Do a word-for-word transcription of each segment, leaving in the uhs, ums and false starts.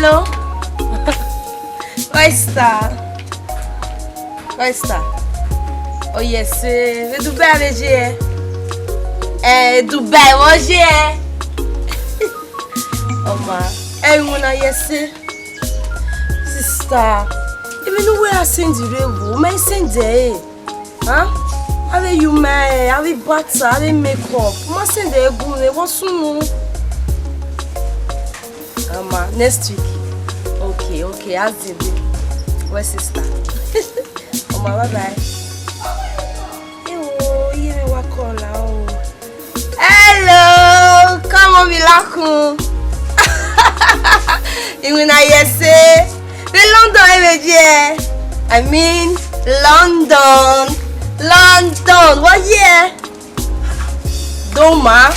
Hello. Oyster. Oyster. Oh yes, eh, vbe Dubai vbe ye. Eh, Dubai vbe ye. Ọma, eh, winna yes, eh. Sister, even the way I send you, my send there. Huh? Avbe yu ma, avbe bata, avbe makeup. Ma send ẹ gu mwẹ, vbọ sunu? Ama, next week. Okay, okay, as in. Well, sister. Ama, bye bye. Ewo, iye mwẹ wa call la o. Hello, come on, mi lakun. Iwinna yẹse. Vbe London ẹ vbe ye? I mean, London. London, what year? Doma.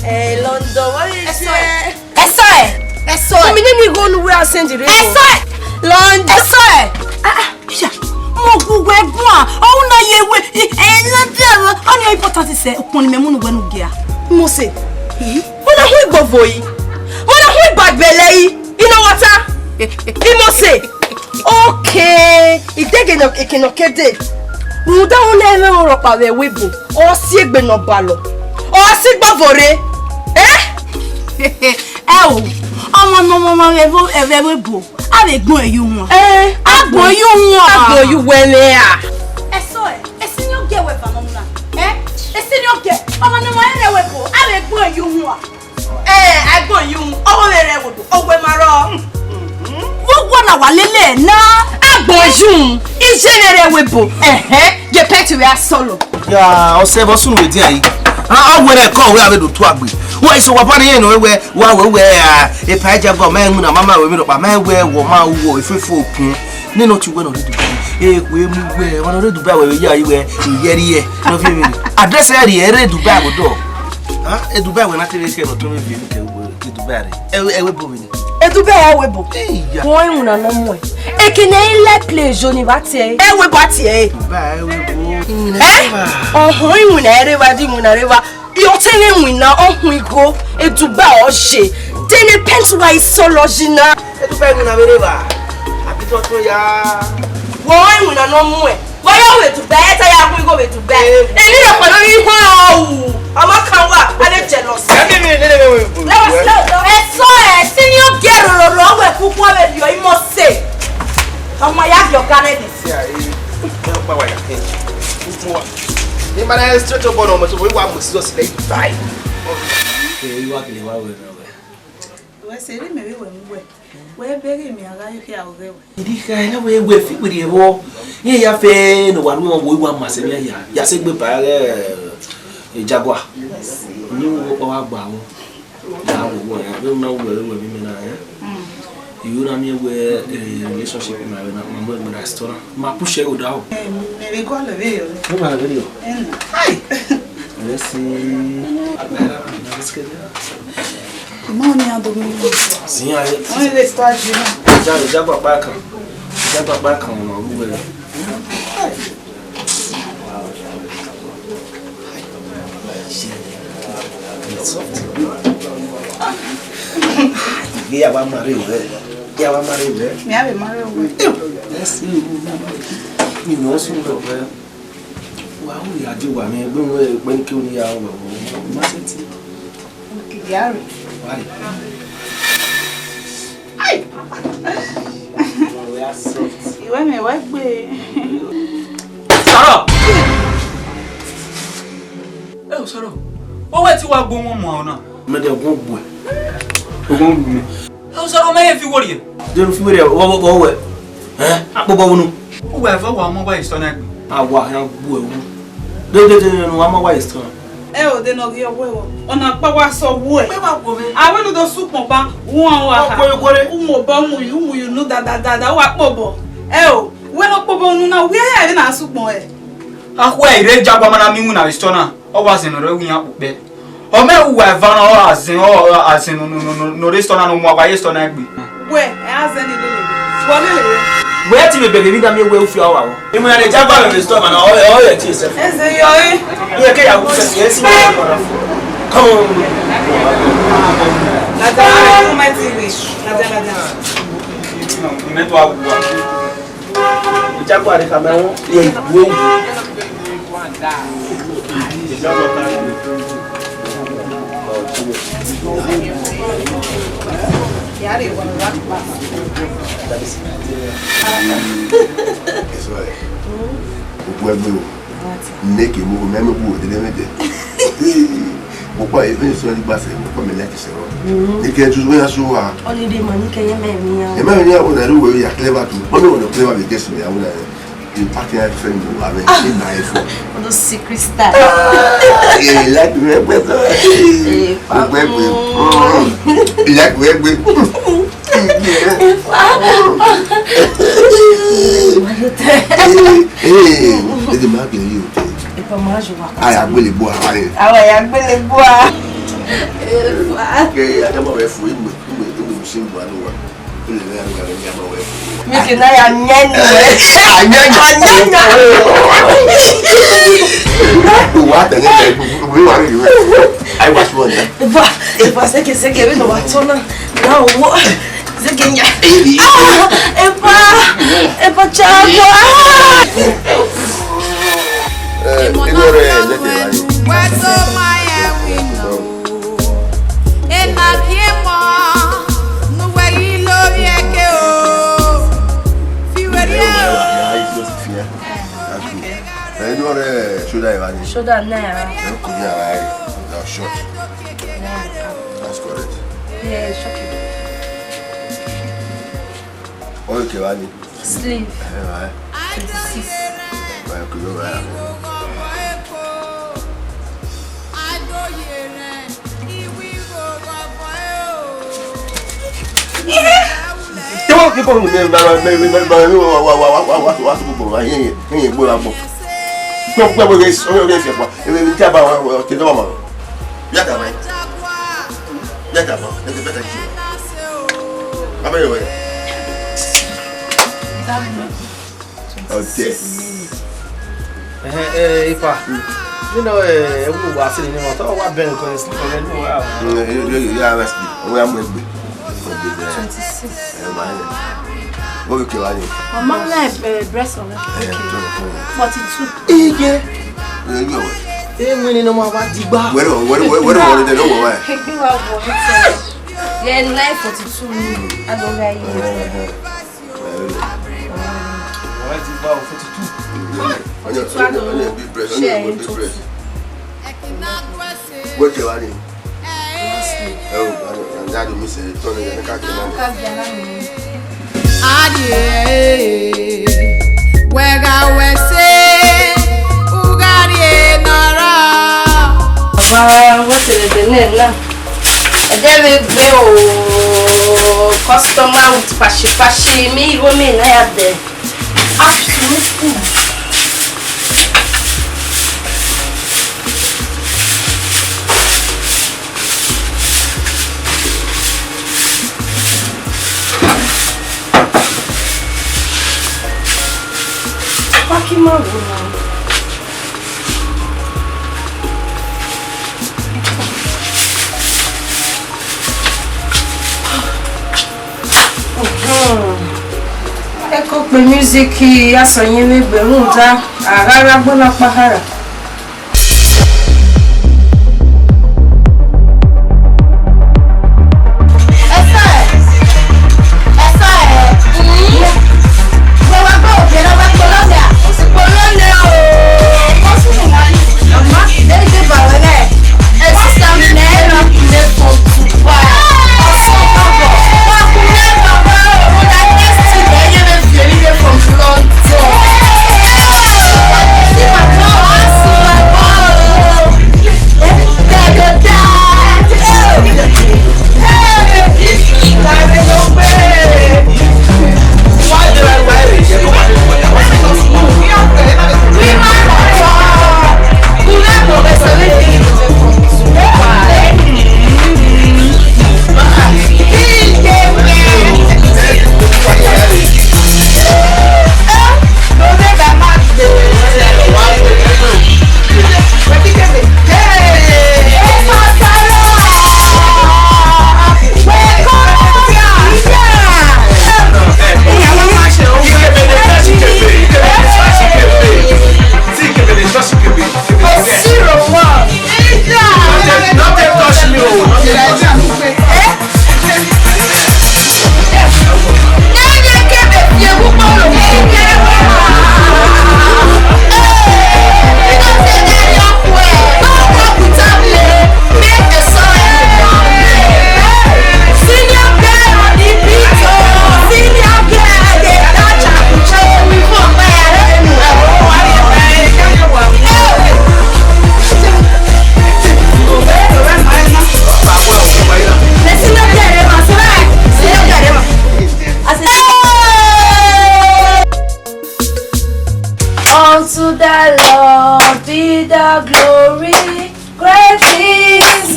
Eh, London, what year? Ẹsọ ẹ. Ẹsọ ẹ. Ẹsọ ẹ. Omi nene igho nu wẹ asẹndi rre. Ẹsọ ẹ. London. Ẹsọ ẹ. Ah, ah, ya. Mo gu wẹ guan. Ọhun na ye we. Eh, eh, London. Ọni important sẹ, okpọn ni mẹ mu nu wẹ nu gia. Mose. Eh? Wọ́n na hu igbọvo yi. Wọ́n na hu igbagbẹlẹ yi. Inọwọta. Imose. Okay. Idege nọ eke nọ kede. Rhunmwuda ọnrẹn mwẹ ọrọkpa vbe ẹvbo ebo. Ọ si egbe ne ọ balọ. Ọ si igbọvo rre. Eh? Ẹ o, ọmọ ne ọmọ ọmọ vbe ẹvbo, vbe ẹvbo ebo, a vbe gbọn ẹre ye uwan. Eh, a gbọn ẹre ye uwan. A gbọn ẹre ye uwẹ mwẹ a. Ẹsọ ẹ, ẹsẹ ni ọ giẹ wẹ eva nọ mu na. Eh? Ẹsẹ ni ọ giẹ, ọmọ ne ọmọ rẹ vbe ẹvbo ebo, a vbe gbọn ẹre ye uwan. Eh, a gbọn ẹre ye uwan, ọmọ vbe rẹ ẹvbo ebo, ọ wẹ ma rrọọ. Vbe uwa na wa lele na? A gbọn ẹre ye uwan, iye mwẹ rẹ ẹvbo ebo. Ẹhẹn, ye pẹt wẹ a sọlọ. Ya, ọsẹ vbe ọ sunu vbe edian yi. A, a wẹ rẹ ẹko wẹ a vbe do tu agbe. Wẹ iso wa bani yẹn nọ wẹ, wa wẹ wẹ, ah, epa ẹja gua, ma ẹmwẹ na, ma ma wẹ mi rọkpa, ma wẹ wọ, ma wọ, ifo ifo okun. Nene ọ ti wẹ nọ rre Dubai. E wẹ mu wẹ, wa nọ rre Dubai wẹ vbe ya yi wẹ, iyẹri yẹ, nọ fi mi. Address rẹ rhie rre Dubai bodo. Ah, e Dubai wẹ na te vbe kẹ nọ to vbe viẹ mi kẹ wẹ, ke Dubai rre. Ẹ, ẹ wẹ bo vbe ni. E Dubai ẹ wẹ bo. Iya. Wọ iwinna nọ muẹ. Eke ne I lẹ play jo ni ba tie. Ẹ wẹ ba tie. Dubai ẹ wẹ bo. Ẹ? Ọhọn iwinna ẹ rre vba di iwinna rre vba. Iyọtẹn mwẹ winna ọhun igho, e Dubai ọ ye. Dene pẹnt wa isọlọ yi na. E Dubai winna vbe rre vba. A bi tọn tọn ya. Wọ iwinna nọ muẹ. Wẹ ya vbe Dubai, ẹ ta ya gun igho vbe Dubai. Eh. Emwi rhọkpa ne ọ ghi họn ru. Ọmọ kan wa, a vbe jealous. Ẹ kẹ mi lele vbe wẹ. Lọ, lọ, lọ. Ẹsọ ẹ, senior girl roro, ọ wẹ kuku, ọ vbe rhie imọ se. Ọmọ ya gie ọga nẹ ni. Yeah, eh, eh, pa wa ya, eh. Ugbua. Ni ma na straight up on ọmọ, so we wa mu serious like die. Eh, you wa kele wa we na we. Wẹ se ri mẹ vbe wẹ mu wẹ. Wẹ bẹghe mẹ a gha ye khia ọghẹ wẹ. Iri kha na we we fi wiri ẹvbo. Ye ya fe no wa nu wo wa ma se mi ya. Ya se gbe ba, eh, Jaguar. Ni wo pa wa gba wo. Ya wo wo ya, we na wo we mi na ya. Mm. You na mi we, eh, relationship na we na, ma mo me restaurant. Ma push e o da o. Eh, me ve go le ve yo. Mo ma ve yo. Eh, no. Hi. Let's see. Let's get there. Mo ni a do mi. Sim, aí. Onde ele está agindo? Já, já com a placa. Já com a placa, mano. Vamos ver. Ìyá wa máa rí ìwé. Ìyá wa máa rí ìwé. Mi á lè máa rí ìwé. Ẹ sì mi ò sùn lọ pẹ́. Wa ó rí ajé wa mi, ẹgbẹ́ wọn ẹgbẹ́ ní kí o ní ya wà wọ́n. Má ṣe tì. Ìyá rẹ̀. Why? Ai! Ìwé mi, ìwé gbé. Sọ̀rọ̀! Ẹ ò sọ̀rọ̀. Owó ẹ ti wá gbó wọn mọ̀ ọ́ náà. Mẹ́tẹ̀ ogún gbò ẹ̀. Ogún gbò mi. Ẹ ò sọ̀rọ̀ mẹ́yẹ fi wò rí ẹ. Dẹ́nu fi wò rí ẹ, wọ́n wọ́n wọ́n wẹ̀. Ẹ́, àpò bọ́ wọnú. Ó wẹ̀ fẹ́ wà ọmọ wáyé sọ náà gbé. Àwa ya gbó ẹ̀ wú. Dédédé nínú wa mọ́ wáyé sọ. Ẹ ò dé nọ ghi ọwọ́ ẹ̀wọ̀. Ọ̀nà pa wa sọ wú ẹ̀. Pé wà wò mí. Àwọn ènìyàn tó sùpọ̀ bá wọn wà á. Ọkọ egbore. Umu bọ, umu yu, umu yu nu da da da da, wa kpọ bọ. Ẹ o, wẹ no kpọ bọ nu na, wẹ ya ẹre na sùpọ̀ ẹ. Akhọ ẹ ire jagua mana mi wina restaurant. Ọ wa zẹn nọ rẹ wi yan kpukpẹ. Ọ mẹ uwa eva na, ọ azẹn, ọ azẹn no no no no restaurant no mu wa restaurant gbe. Wẹ, ẹ azẹn ni lele. Wọ lele wẹ. Wẹ ti me bẹghe mi da mi wẹ u fi awa wọ. Emu ya le jagua me restaurant na, ọ ọ ye ti se. Eze yo e. Ye ke ya wu se, yes. Come on. Madam, I don't mind English. Madam, madam. Ìmẹ́tọ̀ àwùwà. Ìjágbá ni kàmá wọn. Yẹ ìwé yìí. Ìjágbá ta ni. It's all right. Gbogbo ẹgbẹ́ o. Make a move, mẹ́mú gbogbo òdìdẹ́ mẹ́jẹ. Mo kọ́ ẹ, bẹ́ẹ̀ sọ nígbà sẹ́yìn, mo kọ́ mi láti ṣe rọ. Ní kẹ́ ẹ tún bóyá sọ wa. Holiday money kẹ́ yẹn mẹ́rin ya. Ẹ mẹ́rin ya, wọ́n dàrú wẹ̀ ya clever too. Wọ́n ní wọ́n clever bí guest mi, àwọn náà. In fact, I friend mi wà mẹ́, in my phone. Wọ́n lọ sí Crystal. Ẹ like mi ẹgbẹ́ sọ. Ẹgbẹ́ gbé. Ẹ like mi ẹgbẹ́. Epa. Ee, ee, ede ma gele yi ote. Epa ma ju wa. Aya gbele gbo ara re. Awa ya gbele gbo a. Epa. Ke ya ma we fu igbe, igbe, igbe mu si gbo anu wa. Ole me anu wa ya ma we fu. Mi ke na ya nya ni. Anya nya. Anya nya. Wa tẹ̀lé ẹ̀ gbogbo wa rí. Ayi wa sọ ọ̀nà. Epa, epa, seke, seke, mi no wa tọ na. Na wo. Zegenya. Ah, epa, epa chagua. Eh, ino re lete la. Ino re shoulder evba ni. Shoulder na. Ẹ ko ni ara ẹ. Now short. That's correct. Yeah, it's okay. Oke evba ni. Sleeve. Ẹ, right. Twenty-six. Right, okay, you're right. Tẹ́wọ́ kí bọ́ọ̀lù mi bá bá bá bá bá bá wá wá wá wá wá wá tó gbogbo wá yẹn yẹn yẹn gbé wa gbọ́. Gbọ́ gbọ́ gbọ́ gbọ́ gbọ́ gbọ́ fẹ́ pa. Ẹ bẹ tí a bá wa wọ ọtí lọ́wọ́ mọ́. Bí a dà wáyé. Bí a dà wá. Ẹ ti bẹ́ẹ̀ tẹ̀ kí. Bàbá yẹn wẹ̀. Ọtẹ. Ẹhẹn, ẹ, ipa. Nínú, ẹ, ẹ wù wá sí nínú ọtọ wa bẹ̀rẹ̀ nǹkan ẹ̀sìn kan lẹ́nu wa. Mm, ẹ, ẹ, ẹ, ẹ, arrest me. Ọwọ́ ya mú ẹgbẹ́. Twenty-six. Ẹ, wà á yẹ. Wọ́n fi kẹwàá ni. Ọmọ náà, ẹ, breast ọ̀rẹ́. Ẹ, tó, tó. Forty-two. Iye. Ẹ, yọ wẹ̀. Ẹ, wọ́n ní ọmọ wa di gbá. Wẹ́rẹ́ wọ́n, wẹ́rẹ́ wọ́n, wẹ́rẹ́ wọ́n, wẹ́rẹ́ wọ́n, wẹ́rẹ́ wọ́n. Ẹgbẹ́ wa wọ̀ ọ́ tẹ̀. Yẹn nine forty-two ni. A lọ ra iye. Ẹ, ẹ, ẹ. Ọ̀rẹ́ ti gba o forty-two. Ọjọ́ tí wọ́n ní big breast, wọ́n ní big breast. Wọ́n jẹ wá ní. Ẹ o, wọ́n ní àdó mi ṣe tán ní ẹni káàkiri náà. Adie, wẹga wẹse, ugharie nọrọ. Ọba wẹse dede nẹ na. Ẹdẹ vbe gbe o, customer with fashi fashi, mi igho mi na ya dẹ. Ah, Paki ma wo na. Ẹko kpe music, asọn yẹn vbe gbe rhunmwuda a gha gha gbe na kpahara.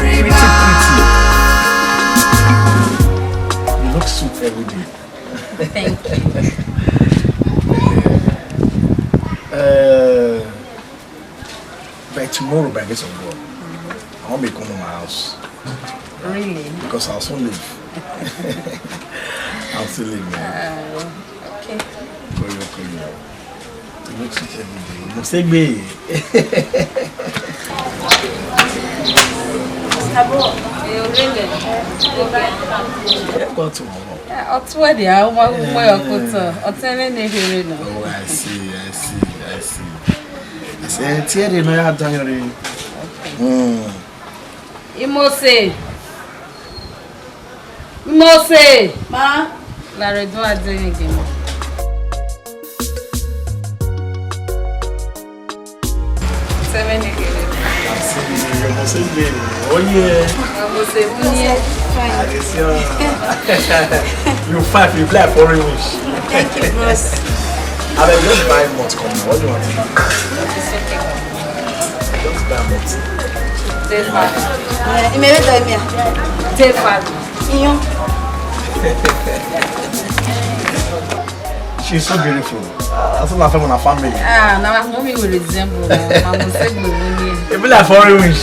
Pretty, pretty. You look sweet every day. Thank you. Uh, by tomorrow, by grace of God, I want to come to my house. Really? Because I'll soon leave. I'll soon leave, man. Uh, okay. Koyo, koyo. You look sweet every day. You must say me. Ẹ kọ́ tún mọ́. Ọtún ẹ̀dẹ̀ àwọn ọmọ ọmọ ọkùnrin tán, ọtún ẹ̀rẹ́ ní ìhèrè náà. Oh, I see, I see, I see. I see. Ẹ, tí ẹ̀rẹ́ náà yà dán yọrí. Hmm. Imose. Imose. Ma. Lare dun adé ni gẹmọ. Seven again. I see you, you must say me. Oh yeah. I must say me. I dey see you. You fine, you play foreign wish. Thank you, bros. I beg, just buy malt come. What do you want? It's okay. Just buy malt. Deva. Eh, imere do mi a. Deva. Iyan. She's so beautiful. Uh, I feel like I'm on a family. Ah, now my mommy will resemble. My mom said we will need. It be like foreign wish.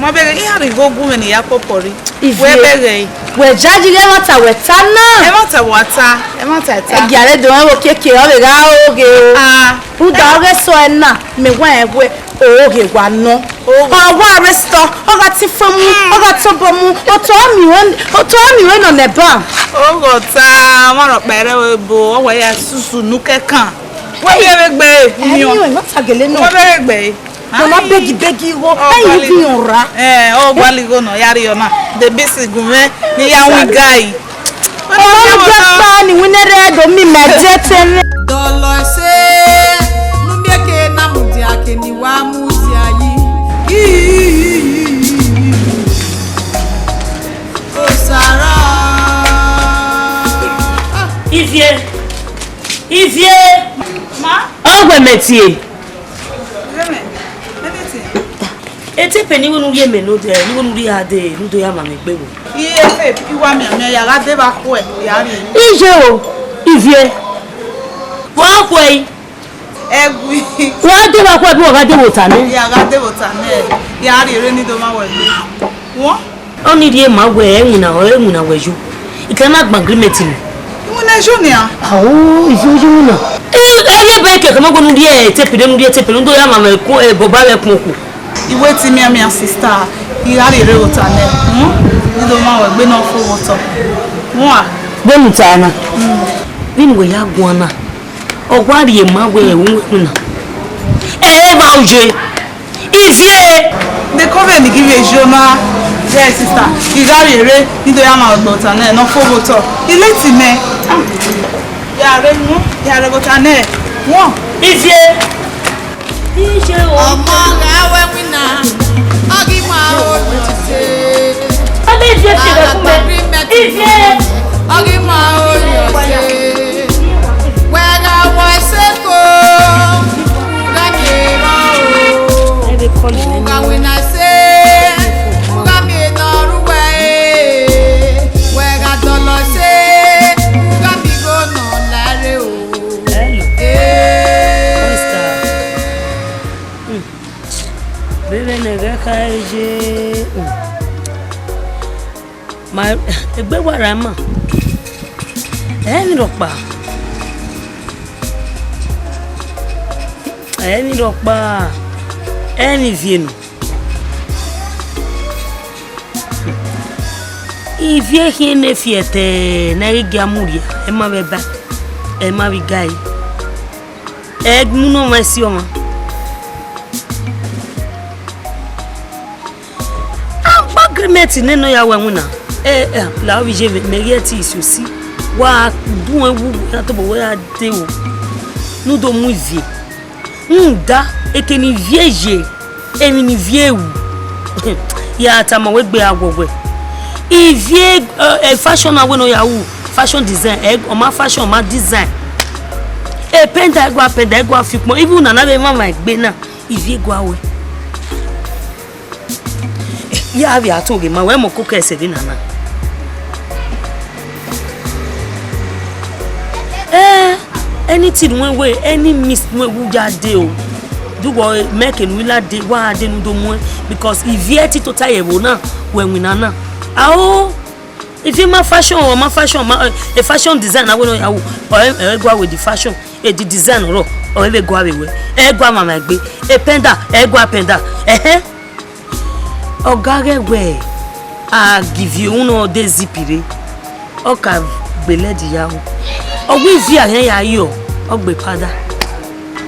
Ma bẹghe, iran rhie igho gu mwẹ ne I ya kpokpo rre. Ivie. Wẹ bẹghe. Wẹ jaji ghe ẹmwata wẹ ta na. Ẹmwata wa ta, ẹmwata ta. Ẹgia re do mwẹ vbe okiekie, ọ vbe gha oghe o. Ah. Rhunmwuda ọghe sẹ ọre na, mẹ wa rẹn wẹ oghe wa nọ. Oghe. Ọ wa rre sẹ, ọ gha te ifuẹn mu, ọ gha te obọ mu, otọ miẹn, otọ miẹn nọ nẹ ba. Oghe ọta, ọmwa rhọkpa ẹre ebo, ọ wẹ ya susu nu kẹkan. Wẹ vbe gbe, ẹ, miẹn. Ẹmwata gele nọ. Wẹ vbe gbe. Mama begi begi igho, ẹyin di yan ra. Eh, ọ gualọ igho nọ ya rrie ọna. The bisi gu mwẹ ne I ya winna gai. Ọmọ mi gbe kpa ni winna rẹ do mi mẹ je te mwẹ. Dọlọ ẹse, ne u miẹn eke na mudia ke ne I wa mudia yi. Osara. Ivie. Ivie. Ma? Ọ wẹ mẹ tie. Ete pẹ ne I wẹ ne u rhie mẹ ne odẹ, ne I wẹ ne u rhie a dee, ne u do ya ma mẹ egbe vbo? Iye fe, I wa mianmian ya gha dee vbe akhuẹ, ya rrie. Iye o, Ivie. Wa khuẹ yi. Ẹgui. Wa dee vbe akhuẹ, bi wa gha dee vbe ota nẹ. Ya gha dee vbe ota nẹ, ya rrie ere ne I do ma wẹ egbe. Wọ? Ọni rhie ma wẹ ẹ winna, ọ ẹ winna wẹ yo. I can na gba agreement ni. Iwinna yo nian. Ao, izo yo na. Ẹ, ẹ rhie ba kẹkẹ ma wẹ ne u rhie tape ne u rhie tape ne u do ya ma mẹ ku, ẹ, bọba vbe ẹkun okhuo. I wẹ te mianmian sister, I gha rrie ere vbe ota nẹ. Hmm? I do ma wẹ egbe ne ọ fo vbe otọ. Wọ a? Vbene u ta na. Hmm. Vbene wẹ ya guan na. Ọ wa rhie ma wẹ ẹ winna. Ẹ, ẹ vba uye. Ivie. The covenant give you a Jonah. Yes, sister. I gha rrie ere, I do ya ma egbe ota nẹ, ne ọ fo vbe otọ. I leti mẹ. Ya rre nu, ya rre vbe ota nẹ. Wọ. Ivie. Ivie o. Ọmọ gha wẹ winna, ọ ghi ma oyo se. Ọ ghi ma oyo se. Wẹ gha wọ ẹse ko, u gha miẹn erha o. U gha winna ẹse, u gha miẹn ne ọ ru uwẹ e. Wẹ gha dọlọ ẹse, u gha miẹn igho ne ọ la ẹre o. Hello. Eh. Vbene ẹghẹ kha ye, ma egbe wa ra ma. Ẹ ni rhọkpa. Ẹ ni rhọkpa. Ẹ ni Ivie nọ. Ivie khian ne fi ẹtẹ ne a ghi gia mu rria, ẹ ma vbe ba, ẹ ma vbe ga ẹre. Ẹ mu ne ọmwa si ọmwa. A gba agreement nene ọ ya wẹ winna. Ẹ, ẹ, la ovbi ye mẹ, mẹ ghi ẹtin isi osi. Wa duẹn wu, ya tobọ wẹ ya de o. Ne u do mu Ivie. Rhunmwuda, eke ne Ivie ye, emwi ne Ivie ru. Ya tama wẹ egbe a wọ wẹ. Ivie, ẹ, ẹ, fashion na wẹ ne ọ ya ru, fashion design, ẹ, ọ ma fashion, ọ ma design. E pẹnda, ẹ gua pẹnda, ẹ gua fi ukpọn, even una na vbe mwamwa egbe na, Ivie gua wẹ. Ya vbe a to ghe ma wẹ mọ koko ẹsẹ vbe nana. Eh, anything wẹ wẹ, any miss wẹ wu ya de o. Du wọ mẹ ke nu ila de, wa de nu do muẹ, because Ivie ti tota ye vbo na, wẹ winna na. Ao, Ivie ma fashion, ọ ma fashion, ma, eh, fashion design na wẹ ne ọ ya wu, ọ, eh, eh, gua with the fashion, eh, the design rọ, ọ, eh, vbe gua vbe wẹ, eh, gua mama egbe, eh, pẹnda, eh, gua pẹnda, ẹhẹn. Ọ gha ghẹ wẹ, a give you unu ọ de zip rre, ọ ka gbe lẹdi ya ru, ọ gu Ivie a khian ya yọ, ọ gbe pada.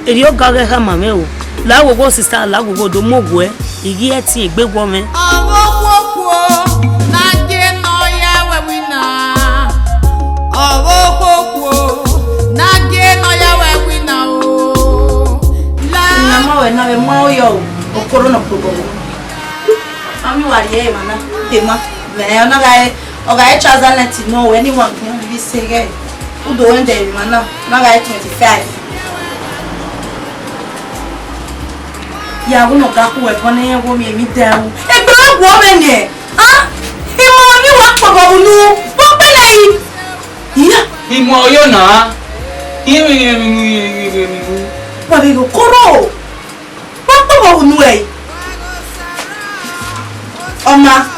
Erriọ ọ gha ghẹ khama mwẹ o. La wowo sister, la wowo do mu owẹ, I ghi ẹtin egbe wọ mwẹ. Ọvbokhuokhuo na gie ne ọ ya wẹ winna. Ọvbokhuokhuo na gie ne ọ ya wẹ winna o. La. Ina ma wẹ na vbe mu aro yọ o, okoro nọ kpobọ. Ami wa rhie emwa na, de ma. Mẹ ọ na gha Ọ gha re trouser length nọ, wẹ ni wa gbẹn vbe se ghẹ. U do wẹ dẹ emwa na, na gha re twenty-five. Ya wu nọ ga ku wẹ bọ ne irẹn wo miẹn emwi dẹ ru. Egbe wa guọ mwẹ nẹ. Ah? Emwa ni wa kpọbọ unu. Vbọ gbe na yi? Iya. Imọ yo na. Imi, imi, imi, imi, imi. Wa vbe ghe okoro. Wa kpọbọ unu ẹ.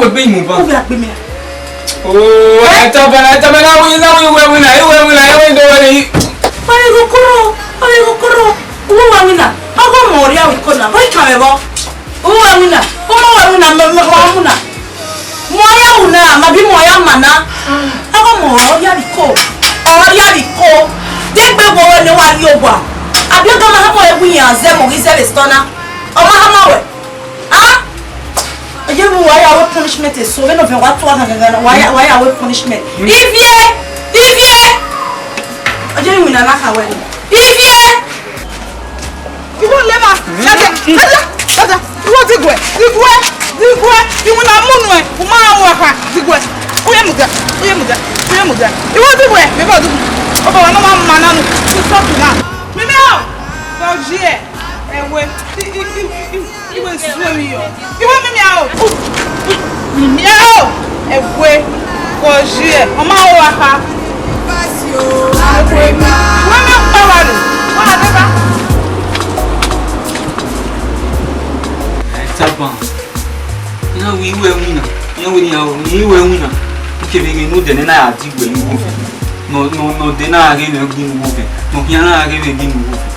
wẹ gbe imu ba. Uwẹ a gbe mẹ. Oh, ẹ tama, ẹ tama, na wi, na wi wẹ wina, ẹ wẹ wina, ẹ wẹ do wẹ ni. Ọre ro koro, ọre ro koro. Uwẹ wẹ wina, ọgọ mẹ ọre a wi kona, ọ kan vbe vbọ. Uwẹ wẹ wina, ọmọ wẹ wina, mẹ, mẹ, mẹ wina. Mẹ ọre a wina, ma bi mẹ ọre a ma na. Ọgọ mẹ ọre a wi ko, ọre a wi ko. De gbe wo ne wa yo wa. Abi ọgọ ma ha mọ egbe yan zẹ mo ghi zẹ vbe sitọ na. Ọ ma ha ma wẹ. Ah? Ẹ jẹ́ vbe wa ya wẹ punishment eso, vbene ọ vẹn wa tua gangan, wa ya, wa ya wẹ punishment. Ivie! Ivie! Ẹ jẹ́ vbe iwinna na kha wẹ ni. Ivie! Iwọ lema, dada, dada, dada, iwọ diguẹ, diguẹ, diguẹ, iwinna mu nuẹ, u ma rẹn uwa kha, diguẹ. U ye mudia, u ye mudia, u ye mudia. Iwọ diguẹ, bebọ du. Ọba wa ne ọ ma ma na nu, u sọtu na. Mimi o, gọzie, ẹwe, i, i, i, i. Iwe zuẹ emwi yọ. Iwe mimi aro. Mimi aro. Ẹwe. Gọzie. Ọ ma ho wa kha. Ẹwe. Iwe mẹ kpa wa ru. Wa na deba. Ẹ taba. Iran wẹ iwe winna. Iran wẹ ne iran ru ne iwe winna. Kevbe ghe ne odẹ nẹ na ya di iwe ye uwu ovẹn. Nọ, nọ, nọ odẹ na ghe mwẹ gbe uwu ovẹn. Nọ khian na ghe mwẹ gbe uwu ovẹn.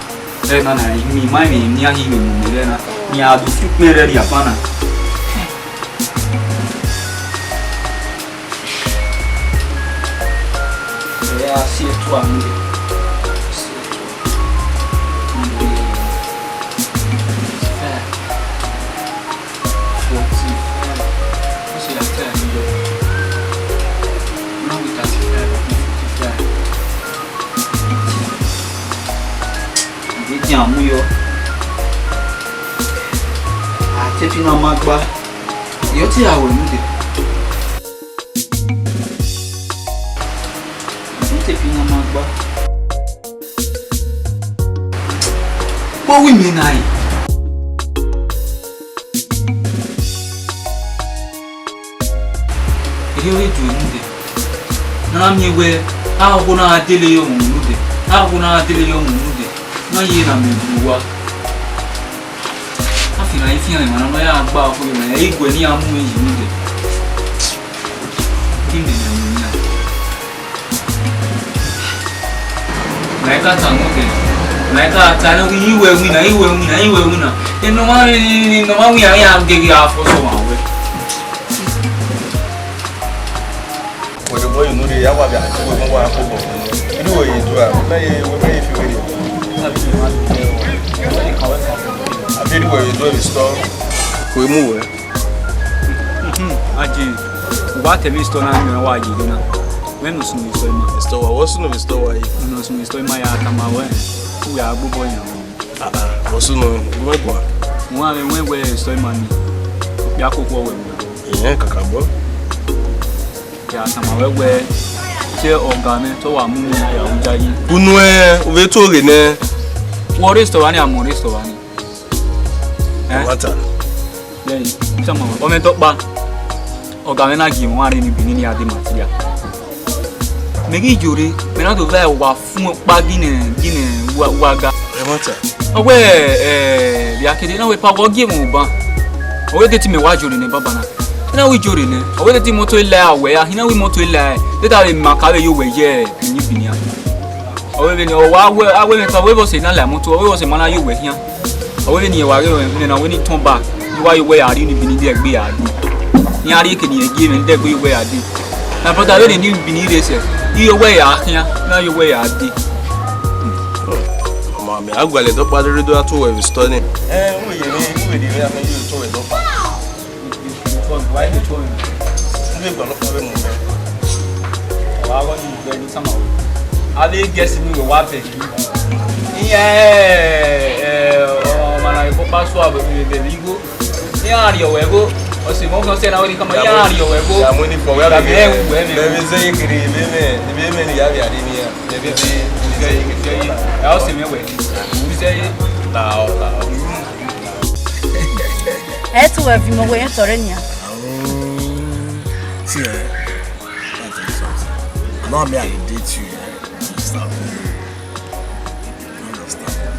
Ẹna na, mi ma emwi ne a hi vbe mu mẹ rẹ na, ne a do fi ukpẹn rẹ rhie aban na. Ẹ ya si ẹtu a mu. Forty-five. What's your time, yo? Now we thirty-five, I think fifty-five. Ìdí tí a mú yọ. Àtẹ́fín náà máa gbá. Ìyọ́ tí a wẹ̀ mú dẹ̀. Ìdí tẹ́fín náà máa gbá. Kpọwi mẹ na re. Erriọ ọre Joe nodẹ. Ne a na miẹn wẹẹ, aghọghọ na gha dele ye ọmọ nodẹ. Aghọghọ na gha dele ye ọmọ nodẹ. Na ye na mẹ bu owa. A fian, a fian emwa na, ọ ya gba ọkọ emwa, ẹ i guẹ ne iran mu mwẹ yi nodẹ. Imẹ na ye oyan. Mẹ ka ta nodẹ. Mẹ ka ta nọ, iwẹ winna, iwẹ winna, iwẹ winna. Enọ ma, enọ ma winna, iran gege a fọ sẹ ọmwa wẹ. Wẹ de bọ ye unu rre, ya wa vbe a tu wẹ wa kobọ. Inu wẹ ye du a, wẹ mẹ ye, wẹ mẹ ye fi wẹ rre. A bi ru wẹ ye du ẹmwẹ sọ. Ko mu wẹ. Aje, u wa tẹ emwi store na miẹn wa ye na. Wẹ ne u sunu vbe store ima. Store wa, wẹ sunu vbe store wa ye. Ne u sunu vbe store ima ya tama wẹ, u ya gbe obọ yan. Ah, ah, wẹ sunu, u mẹ gua. Wẹ wẹ wẹ store ima ni. Ya koko wẹ. Ìyẹn kàkà bọ. Ya tama wẹ wẹ, te ọga mwẹ, te ọ wa mu unu na ya ru yayi. Unu ẹ, u vbe to ghe nẹ? Wẹ ọ rre store wa ni, a mu rre store wa ni. Ẹ? Wata. Bẹẹni, tama wẹ, ọ mwẹ dọkpa. Ọga mwẹ na gie mwẹ rre ni Benin ni a de material. Mẹ ghi yo rre, mẹ na do vẹ wa fun ọkpa ginẹ, ginẹ wa, wa ga. Ẹ wata. Ọ wẹ, ẹ, vbe a kede na wẹ pa wọ gie mwẹ oban. Ọ wẹ de te mẹ wa yo rre nẹ baba na. Ina wi jore nẹ, ọ wẹ te imoto i la wẹ ya, ina wi imoto i la, te da vbe ma ka vbe yo wẹ ye ni binian. Ọ wẹ vbene ọ wa wẹ, a wẹ vbe ta, ọ wẹ vbe ọse na la imoto, ọ wẹ vbe ọse ma na yo wẹ khian. Ọ wẹ vbene wa ghe vbene na wẹ ni turn back, ni wa yo wẹ ya rri ni bini de ẹgbe ya rri. Iran rhie eke ne irẹn gie mwẹ, ne I dẹgbe ye owẹ ya dee. My brother, vbene I ni bi ni rre sẹ, I ye owẹ ya khian, ne I ye owẹ ya dee. Ọmọ, mẹ a gualọ ẹdẹ ọkpa rere do a to wẹ vbe store nẹ. Ẹ, u vbe ye mwẹ, u vbe ye mwẹ, a mẹ ye otọ wẹ ẹdẹ ọkpa. Wa ye otọ mwẹ. U vbe gbalọ ọkpa vbe mu mwẹ. Wa gha ni vbe ni tama o. A vbe guest ni wẹ wa bẹghe. Iran, ẹ, ẹ, ọmwa na vbe kpọkpa so a vbe vbe igho. Iran rhie owẹ igho. Ọse mọ ọghan ọse na wẹ ni kama, iran rhie owẹ igho. Ya mu ni fọ, ya vbe vbe zẹ ye kere, vbe mẹ, vbe mẹ ni ya vbe a re ni ya. Vbe vbe zẹ ye kere. Ẹ, ọse mẹ wẹ. Vbe zẹ ye. La ọ, la ọ. Ẹ te wẹ viọ imẹ, wẹ rẹn tọrọ nian. Oh, see, eh, let me tell you something. I know me, I date you, eh? Stop. You understand?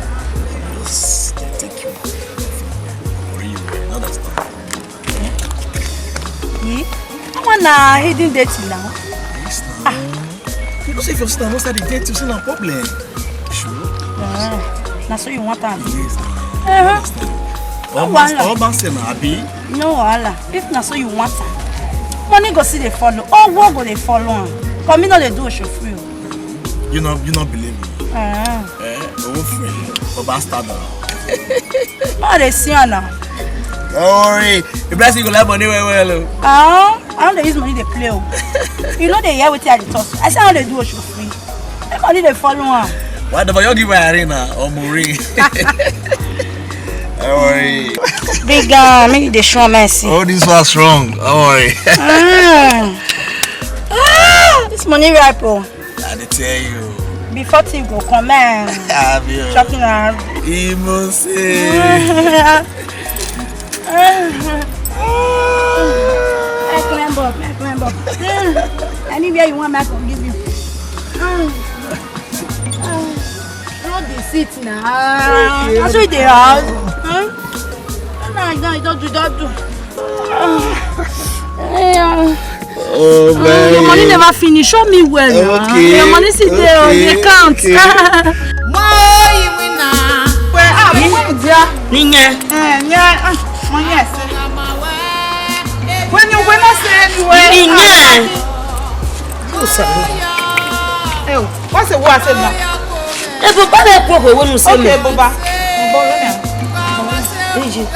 I just dey take you for you, you understand? Eh? That one na hidden dating now. Yes, now. You know, say if your sister knows that they date you, say no problem. Sure. Ah, na so you want am? Yes, now. Uh-huh. Understand? No wahala. All man say na, abi? No wahala. If na so you want am, money go still dey follow. Owo go dey follow am. But me no dey do osofri o. You no, you no believe me? Uh-huh. Eh, owo free. But bastard now. No dey see am now. Don't worry. The person go like money well well o. Ah, I no dey use money dey play o. You no dey hear wetin I dey talk. I say I no dey do osofri. Make money dey follow am. Why the boy you give my arena or Maureen? Don't worry. Big guy, make you dey show mercy. Oh, this one strong. Don't worry. Mm. Ah, this money ripe o. I dey tell you. Before thing go come, eh. Abi o. Shopping around. Imo say. I climb up, I climb up. Anywhere you want, I can give you. No dey sit na. Okay. Na so you dey hide. Huh? No, no, no, don't do, don't do. Oh, your money never finish. Show me well now. Okay. Your money sit there on the account. Okay. Mo yi wina. Wẹ, ah, mo wẹ dia. Nìyẹn. Eh, yeah, ah, mo yes. When you, when I say anywhere. Nìyẹn. Ẹ o, what's the word say now? Ebo ba le koko wo nu se me. Okay, Boba. Boba, yeah. Eji.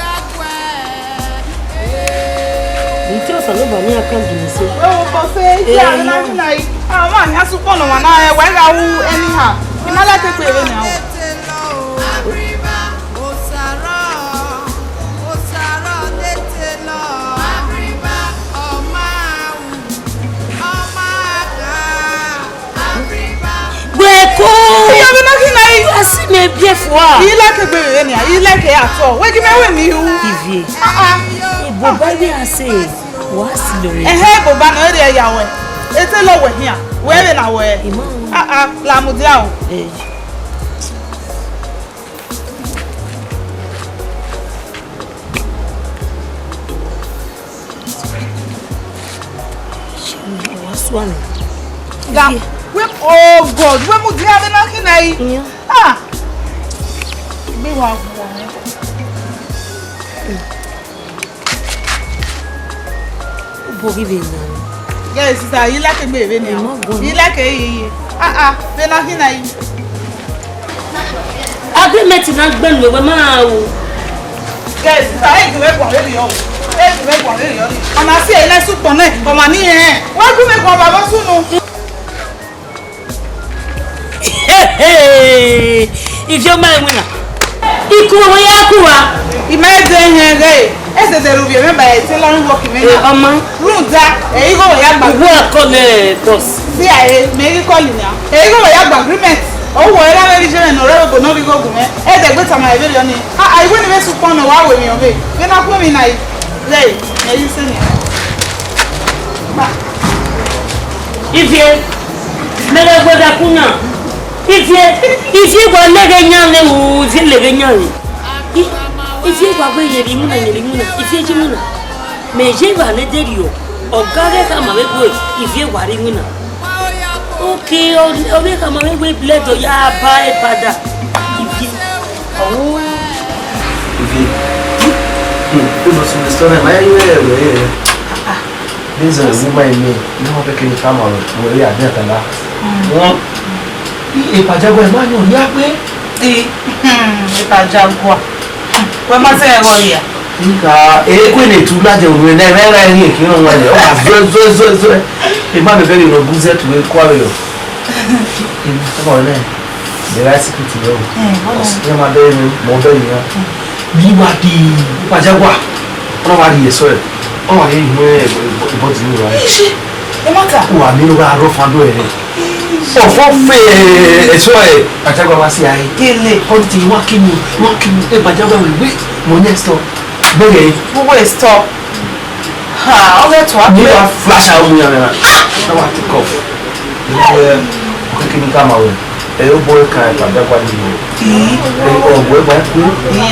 Nti osa no ba ni akan di mi se. Ẹ o, bọ se, ẹ, ya na na yi. Àwọn àyà sùpọ̀ nà wà náà, ẹ wà ẹ gha wu anyhow. Ẹ má lẹ́kẹ̀ẹ́ pé èrè ni àwọn. Wẹ ko. Iya, vbe na khin na yi? Asi mẹ biẹ fua. Iyi like egbe vbe nia, iyi like e atọ. Wẹ gi mẹ wẹ mi ru. Ivie. Ah, ah. Ebo ba ye ase. Wa si lo re. Ehe, ebo ba na ere ya wẹ. Ete lo wẹ hian. Wẹ vbe na wẹ. Ima. Ah, ah. La mudia o. Eh. Wa suanu. Ga, we, oh God, we mu dia vbe na khin na yi. Iya. Ah. Gbe wa gu wa. Ubo ghi vbe na. Yes, sister, you like me, vbe ni. Ima guan. You like e yi. Ah, ah, vbe na khin na yi. Agreement na gbẹnu wẹ ma ru. Yes, sister, e gbe guan vbe yo. E gbe guan vbe yo. Ọna si ẹre ne sukpọn nẹ, ọmwa ni rẹn. Wa gu mwẹ guan vbe avbe sunu. Ivie ma iwinna. Iku wẹ ya ku wa. I ma de hẹn ghe. Ese de ru vbe mẹ ba ete la ru work mẹ na. Ọma. Rhunmwuda, ẹ igho wẹ ya gba. Uwu akọ nẹ boss. Si a e, mẹ ghi call nia. Ẹ igho wẹ ya gba agreement. Ọ wẹ ra vbe rhie mẹ ne ọ rre obo ne ọ vbe igho gu mẹ. Ẹ dẹ gbe tama ẹ vberriọ ni. A, a, I wẹ ne vbe sukpọn nọ wa wẹ emwi ọvbe. Vbe na ku emwi na i. Re, ẹ yi sẹ nia. Ivie, mẹ ghe gbe da ku na. Ivie, ivie wa leghe yan le u, ivie leghe yan le. I, ivie wa gbe yeri mu na, yeri mu na, ivie ji mu na. Mẹ ye evba ne de rriọ, ọ ga ghẹ khama vbe gbe ivie wa rri iwinna. Ok, ọ, ọ vbe khama vbe gbe blẹd ọ ya ba ẹre pada. Ivie. Oh. Ivie. Hmm, u nọ sunu restaurant, ma ya ye ẹre ẹre. Ah, This is a woman in me. You know what I can come out with? Well, yeah, I think that. Well, if I just go, man, you, yeah, man. Ipajagua. Wẹ ma sẹ ẹghọ hia. Nika, e kue ne tu lajẹ unu ne ẹmwẹ ra ẹre kí wọn wẹlẹ. Ọ ma zọe, zọe, zọe, zọe. E ma bẹbẹ rẹ nọ bu zẹ tu e kua vbe yọ. Ẹ ma wẹlẹ. The right secret yọ. Ẹ, ọ nọ. Ọsẹ ma bẹ mi, mọ bẹ mi ya. Ni wa di Ipajagua. Ọ wa di eso ẹ. Ọ wa di inu ẹ, body ni wa. Ẹ ma ta. Wa mi no wa rọ fan do ẹ. Ọfọ fe eso ẹ, Ipajagua wa si ae. Gele. Ọ ti wa kinu, wa kinu, Ipajagua we we, mo next door. Bẹgẹ. Who will stop? Ha, ọ ghẹ tọ. Ni wa flash out mu ya na. Na wa take off. Ẹ, okay, kí ni ká máa wẹ̀? Ẹ, ó bọ́ ẹ̀ka Ipajagua nìyẹn. Ẹ, ọ̀gbọ́n ẹ̀ bá pé.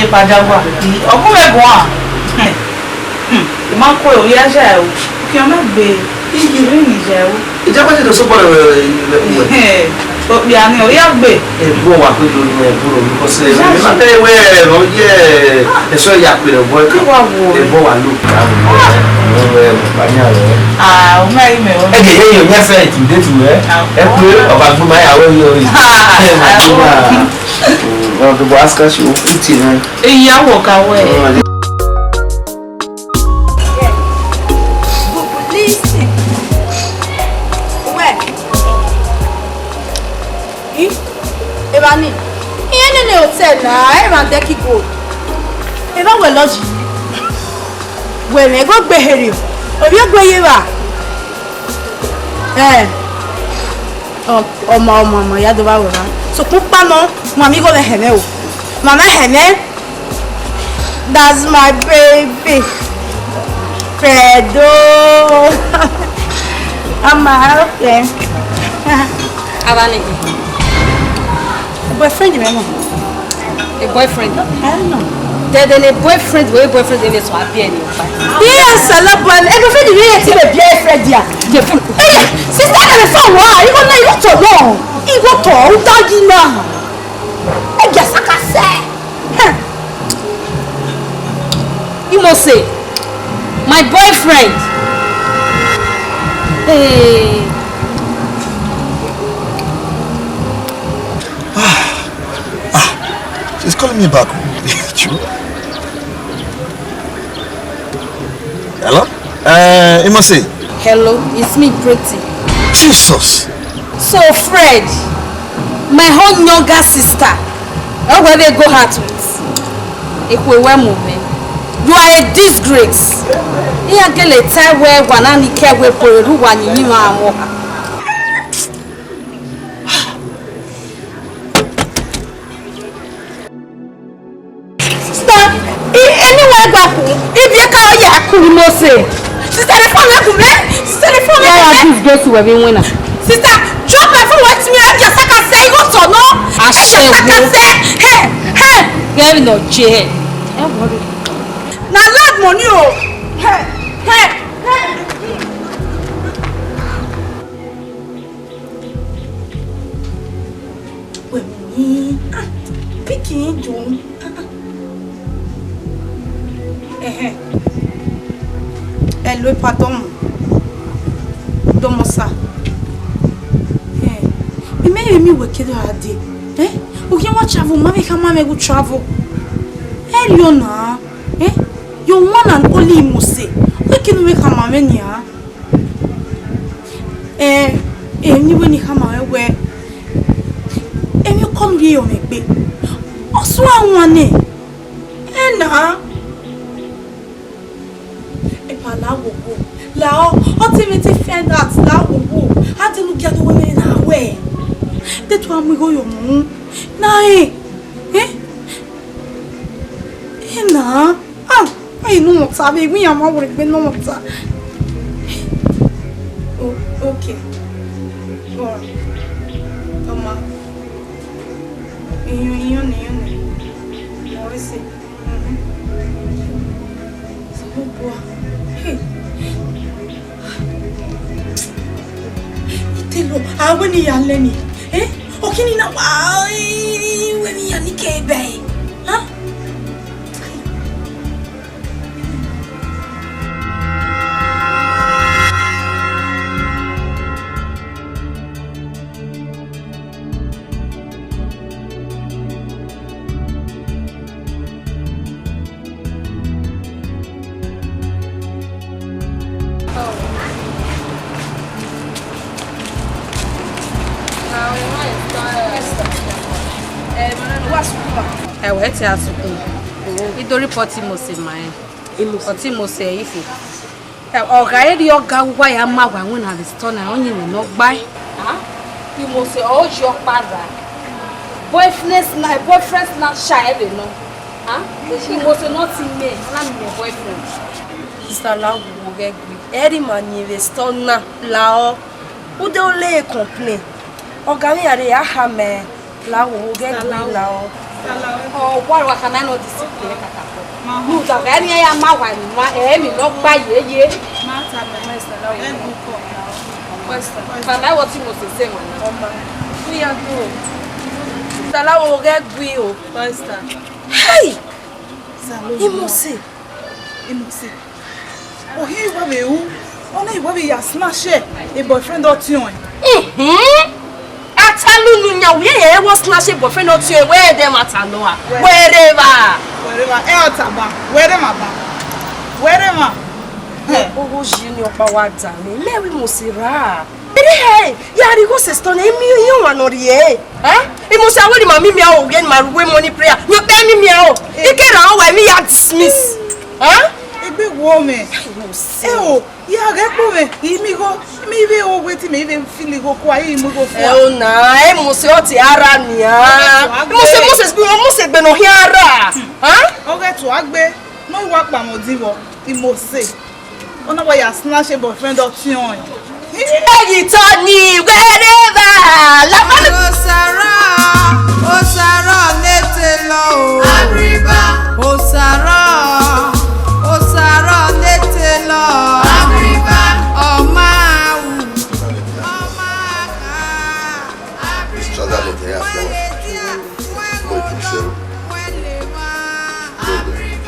Ipajagua. Ọkùnrin ẹ̀gbọ́n à. Hmm. Hmm. Ẹ má kó ẹ̀, ó yá ṣáà o. Kí ọ má gbé. Iyì rí nìyẹn o. Ipajagua ti dọ̀ sọ́pọ̀ rẹ̀ rẹ̀ rẹ̀. Okpia ni, ó yá gbé. Ẹ bọ́ wà pé lórí ẹ bọ́ lórí kọ́sẹ́. Ẹ má tẹ́ wẹ́ ẹ, ọ yẹ ẹ sọ ya pé ẹ bọ́ ẹ kà. Kí wàá wò ó? Ẹ bọ́ wà ló kà. Ẹ bọ́ ẹ bá ní àlọ́. Ah, ọmọ yìí mẹ́wọ́. Ẹ gẹ̀ yẹ́ yọ̀ ní ẹ̀fẹ̀ ìtìdé tù ẹ́. Ẹ pé ọba gbọ́n máa yà wẹ́ yọ rí. Ẹ máa gbọ́n máa. Ọ̀dọ̀ bọ̀ ask us you, who ti rẹ̀? Ìyàwó kàwé. Bubu, listen. Wẹ. Ih, Evani. Iran nene hotel na, Evandeki Gold. Eva wẹ lodge. Wẹ mwẹ go gbe here. Ovbi egbe ye evba. Eh. Ọ, ọma, ọma, ọma, ya do vba wẹ ra. Sokpan ukpa nọ, mami igho mwẹ hẹ mwẹ o. Mama hẹ mwẹ. That's my baby. Fredo. Ama, okay. Avani. Boyfriend mwẹ nọ. A boyfriend? I don't know. Then, then a boyfriend, wẹ boyfriend, then so abi ẹni ọkpa. Yes, I love boy. A boyfriend, you need to be boyfriend, yeah. The phone. Hey, sister, the phone, why? You gonna, you got to know. You got to, who tell you now? Ẹ gẹ saka sẹ. Huh. You must say, my boyfriend. Hey. Ah, she's calling me back. True. Hello? Uh, Imose. Hello, it's me, Pretty. Jesus! So, Fred, my own younger sister, I will go out with. Ekwe we mu me. You are a disgrace. Iran gele ta wẹ wa na ni ke wẹ pore ru wa ni ni ma mo. Sister, i, anywhere gba ku, ibi ka ya ku ni mo se. Sister, the phone we ku me. Sister, the phone we ku me. This goes to everyone. Sister, drop my phone, wait me, I just like I say, you go to no. Ashawo. Hey, hey. Get no chair. Don't worry. Na loud money o. Hey, hey, hey. Wẹ mu ni, ah, pick him, John. Ah, ah. Ẹhẹn. Hello, pardon. Domosa. Eh, mi mẹ ye mi wẹ kede a de. Eh? U khian wa travel, ma vbe khama mwẹ gu travel. Ẹ riọ na. Eh? Your one and only Imose. Wẹ kinu vbe khama mwẹ nian. Eh, eh, ni wẹ ne I khama mwẹ wẹ, emwi ọkọ ne u rhie ye mwẹ egbe, ọ sua wan nẹ. Ena. Epa, la wo wo. La ọ, ọ te mwẹ te find out, la wo wo. A te nu gia do wẹ mwẹ na wẹ. De tu a mu igho yo mu. Na e. Eh? Ena. Ah, ai, no mota, baby, iran ma wẹ egbe no mota. Oh, okay. All right. Toma. Iyan, iyan ni, iyan ni. Mo rẹ se. Mhm. Sọ bua. Hey. Itelo, a wẹ ne I ya lẹ ni. Eh? Okini na wa, eh, wẹ ne I ya ni ke bẹ. Huh? Ẹ Ẹwẹ, te a sukun. I do report Imose ma rẹn. Imose. Ọtẹn Imose ẹre I fo. Ẹ, ọ gha rhie ọga uwa ya ma wa winna vbe store na, ọni vbe ne ọ gbae. Ah, Imose ọ ye ọkpa ra. Boyfriend na, boyfriend na sha ẹre nọ. Ah, Imose nọ ti mẹ, ọ na miẹn boyfriend. Sister Lawo, ghẹ gbe. Ẹ i re ima ni vbe store na, Lawo. Ude ọ le complain. Ọga mwẹ ya rre, a kha mẹ. Lawo, ghẹ gbe Lawo. Ọ wa ru akana nọ discipline kakabọ. Rhunmwuda ọghe ne iran ya ma wa emwi ma, ẹ, emwi ne ọ gba yeye. Ma ta mẹ, Master Lawo. Ẹ gbe ukọ. Master. Fana wọ Imose sẹ emwa na. Ọma. Uya go. Master Lawo, ghẹ gbe o. Master. Hey! Imose. Imose. Ohiẹn wa vbe ru, ọ na wa vbe ya snatch e boyfriend ọtiọnrẹn. Mhm. A ta lulu yan, wẹ ẹ wọ snatch e boyfriend ọtiọnrẹn, wẹ ẹ dẹ ẹmwata nọ a. Wẹ rre evba. Wẹ rre evba, ẹ ọ taba, wẹ rre emwa ba. Wẹ rre emwa. Hẹ. Ogho yi ni ọkpa wa da mẹ, mẹ wẹ Imose ra. Ere hẹ, ya rhie igho sẹ store na, imi iran ọmwa nọ rhie. Eh? Imose, a wẹ ne ima miẹn aro, wẹ ne ima ru money prayer. Yin ọkpa miẹn aro. I ke ra wa, imi ya dismiss. Eh? Egbe wo mwẹ. Imose. Ẹ o, ya ghẹ kpo mwẹ, imi igho, imi vbe o wẹ te mẹ i vbe feel igho kua, i mu igho fua. Ẹ o na, Imose ọ te a ra nian. Imose, Imose, Imose gbe ne ọ khian ra. Eh? Ọ ghẹ tuagbe, ne ọ wa kpama odivbọ, Imose. Ọ na wa ya snatch e boyfriend ọtiọnrẹn. Eyi tọ ni wẹrẹ va la mami. Osaro, Osaro nete lọ o. Arriba. Osaro, Osaro nete lọ. Arriba. Ọma u, ọma ka. This trouser look here, I feel like. Mo ti ṣe o. Mo bẹ̀rẹ̀.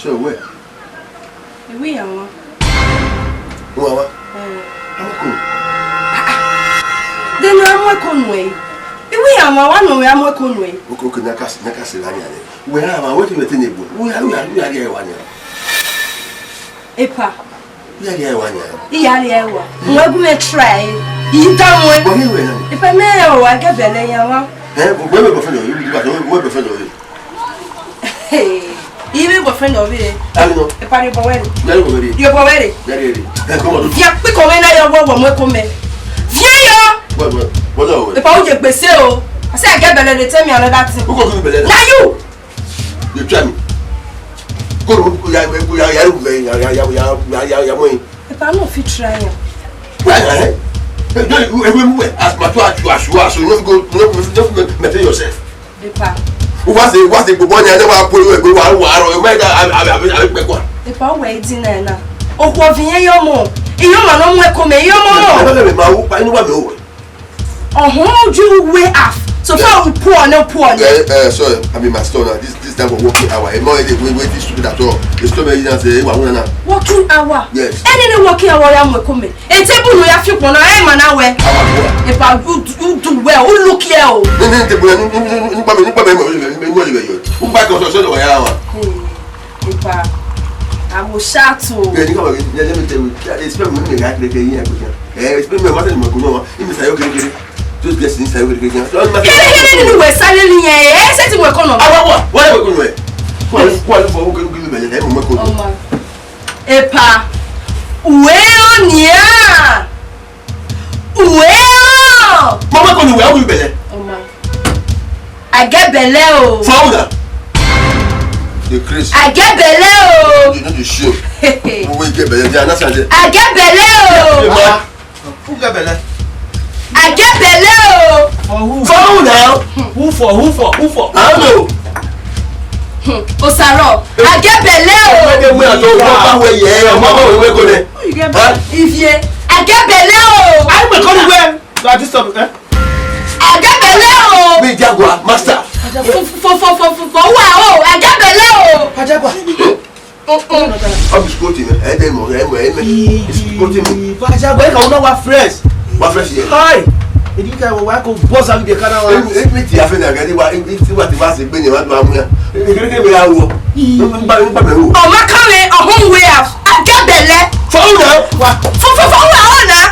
Ṣé o wẹ̀? Ìwé ìyàwó. Wọ́n wá. Ẹ. Àwọn kò. Dẹnu amú ẹ̀kọ́ nù ẹ̀. Ìwé ìyàwó wa nù ẹ̀, amú ẹ̀kọ́ nù ẹ̀. Oke, oke, nyakasi, nyakasi la ni ale. Wẹ̀ ra ma, wẹ̀ ti mẹ̀ ti ni egbo. Wẹ̀ ya, wẹ̀ ya, wẹ̀ ya, wẹ̀ ya. Epa. Wẹ̀ ya, wẹ̀ ya. Iya ri ẹ wa. Mo gu me try. Yi da mo. Bọ ni wẹ̀ na. Ipa mẹ o, a gẹ bẹlẹ yan wa. Ẹ, wẹ̀ wẹ̀ boyfriend o, wẹ̀ boyfriend o. Hey, even boyfriend of it. I know. E pari bo wẹrẹ. Yari bo wẹrẹ. Yo bo wẹrẹ. Yari yari. Ẹ, come on. Via pick on na yo wo wo mo ko me. Via yo. What, what, what are we? E pa o je gbese o. I say I get belle, they tell me another thing. Who go give you belle? Na you. You try me. Go, go, ya, ya, ya, ya, ya, mo. E pa no fit try am. Well, eh? Eh, no, you, you, you, as much as you, as you are, so you no go, no, no, no, maintain yourself. Epa. What's the, what's the gbogbo ni ade wa po iwe gbe wa wa ro, ma da abi abi abi pe kwa. Epa, wẹ di na na. Okhuo viẹ yo mo. Iyo ma no mu ẹko mẹ, iyo mo. Ebe le ma wo pa inu wa me o. Ọhọn ojú we af. So far we poor, no poor. Eh, eh, sorry, I'm in my store now. This, this time for working hour. E mo e dey wait, wait, this stupid at all. The store me na say, "Wa wuna na." Working hour? Yes. Any working hour ya mu ẹko mẹ. E table no ya fi ukpọn na, e ma na wẹ. Awa bua. Epa, you, you do well, you look here o. Ni, ni table ni, ni, ni, ni pa mi, ni pa mi, mo, mo, mo, mo, mo, mo. U ba ko so so wa ya wa. Epa, I will shout o. Yeah, you know, let, let me tell you, it's very much like the thing here. Eh, it's very much like the thing. It's very much like the thing. Just get inside with the thing. Kere kere ni we sale ni yẹn, eh, ṣé ti mu ẹko nọ. Awa bua, wa le ko nwe. Kwa, kwa lo bo ko ko me le, mo ko. Ọmọ. Epa, uwe ọ nian. Uwe ọ. Mama ko ni we awu belle. Ọmọ. I get belle o. For who na? The Chris. I get belle o. You know the show. Who will get belle? They are not saying. I get belle o. Who get belle? I get belle o. For who? For who now? Who for? Who for? Who for? I don't know. Hmm. Osaro, I get belle o. Where they were to go back where you are, mama, we go there. Huh? If you, I get belle o. I will go where? So I just stop, eh? I get belle o. Me Jaguar, master. For, for, for, for, for, for who o? I get belle o. Ajagba. Ọ bụ squatting, eh? Ẹ dẹ mọ, ẹ mọ, ẹ mọ. Squatting. Faja, boy, ka una wa fresh. Wa fresh here. Hi. Edi ka wa ko boss abi de kana wa. Emi, emi ti afe na gari wa, emi ti wa ti wa se gbe ni wa do amu ya. Emi kere ke me ya wo. N ba, n ba me wo. Ọmọ kan mi, ọhún we af. Agẹbẹlẹ. For who now? Wa. For, for, for who now?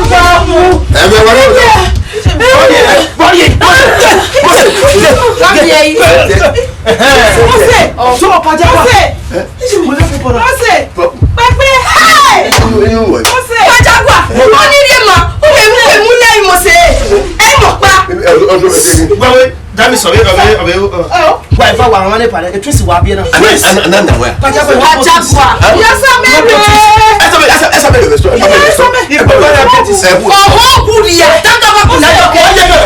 Ìwà ọ̀hún. Ẹ̀mí ẹ̀wà náà. Bọ́ọ̀lì yẹn, bọ́ọ̀lì yẹn, bọ́ọ̀lì yẹn. Mose, Mose, Mose, Mose, Mose, Mose, Mose, Pẹpẹ, hey! Mose, Pajagua, wọ́n ní rí ẹ̀ mà, ó lè mú ẹ̀ mú lẹ́yìn Mose, ẹ̀ mọ̀ pa. Wẹ́wẹ́, dami sọ̀rọ̀ yẹn, ọ̀bẹ, ọ̀bẹ, wa ìfà wà wọn ní ìpàdé, ètò ìsìn wà bí ẹ náà. Ana, ana, ana, wẹ́ẹ̀. Pajagua, Pajagua. Yes, sir, baby. Ẹ sọ bẹ́ẹ̀, ẹ sọ bẹ́ẹ̀, ẹ sọ bẹ́ẹ̀, ẹ sọ bẹ́ẹ̀. Yes, sir, baby. Ẹ bá yà bẹ́ẹ̀ ti sẹ́kù. Ọ̀hún kùrìyà, dáńdá bá kùnà yọ kẹ́. Wọ́n yẹ náà.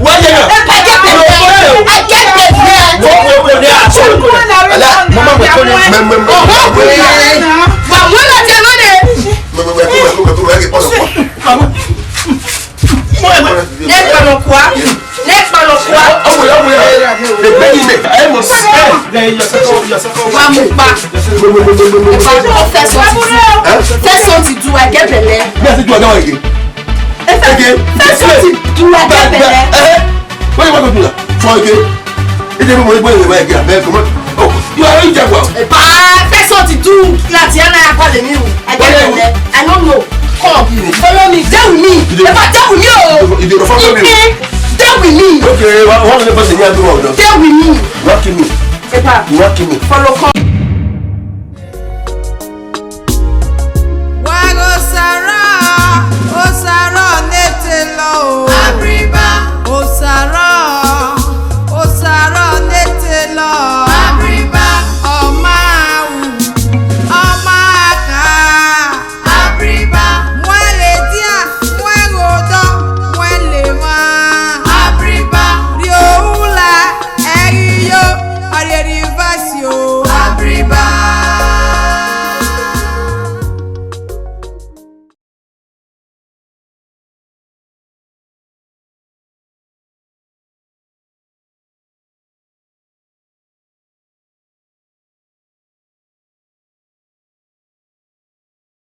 Wọ́n yẹ náà. Ẹ bá jẹ́ pẹ̀lú. Ẹ jẹ́ pẹ̀lú. Wọ́n wọ́n wọ́n ní àṣọ. Ala, mama wẹ̀ kọ́ ni. Mẹ, mẹ, mẹ. Ọ̀hún kùrìyà. Wà wọ́n lọ jẹ lónìí. Mẹ, mẹ, mẹ, kó, kó, kó, kó, kó, kó, kó. Ne kpọnọ kua, ne kpọnọ kua. Ọwọ, ọwọ, ẹ, ẹ, ẹ, ẹ, ẹ, ẹ, ẹ, ẹ, ẹ, ẹ, wa mu pa. Ẹ pa, ọ fẹsọ ti, fẹsọ ti du ẹgẹ bẹlẹ. Bí a ti ju ọjọ́ wa ege. Ẹ fẹ, fẹsọ ti du ẹgẹ bẹlẹ. Ẹ, wọ́n yẹ wọ́n tó dùn la, fọ ege. Ẹ jẹ́ bí mo gbé ìwé wa ege, abẹ́ kọ́mọ́. Oh, you are in Jaguar. Ẹ pa, fẹsọ ti du láti ẹ náà kọ́ lèmi o. Ẹgẹ bẹlẹ. I don't know. Come, follow me. Dey with me. Ẹ pa, dey with me o. You dey follow me. Ike, dey with me. Okay, one hundred percent, yeah, do all. Dey with me. You wan kill me? Ẹ pa, you wan kill me? Follow come.